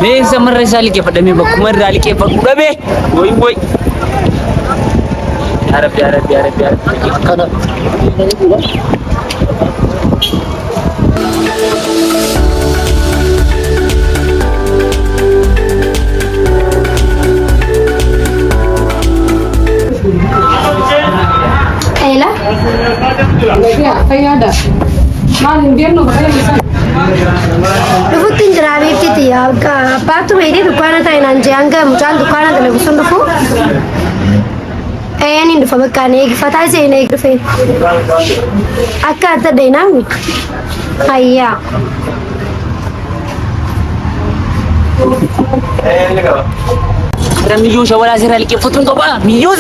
Mee eessa marra isaa liqeeffadha mee bakkuma irraa liqeeffadhu dhabee. Woy woy. Yaa Rabbi yaa Rabbi yaa Rabbi yaa Rabbi. Akkana. Eela. Fayyaada. Maal hin deemnu bakka isaan. Dhufutti hin jira beektiti. Abbaatu meedee dukkaana taa'e naan jee hanga mucaan dukkaana dalagu sun dhufu. Een hin dhufa bakka ani eegfataa isee hin eeg dhufe. Akka adda dheeynaami. Hayyaa. Miyyoo shawalaa seeraa liqeeffatuun qaba. Miyyoo.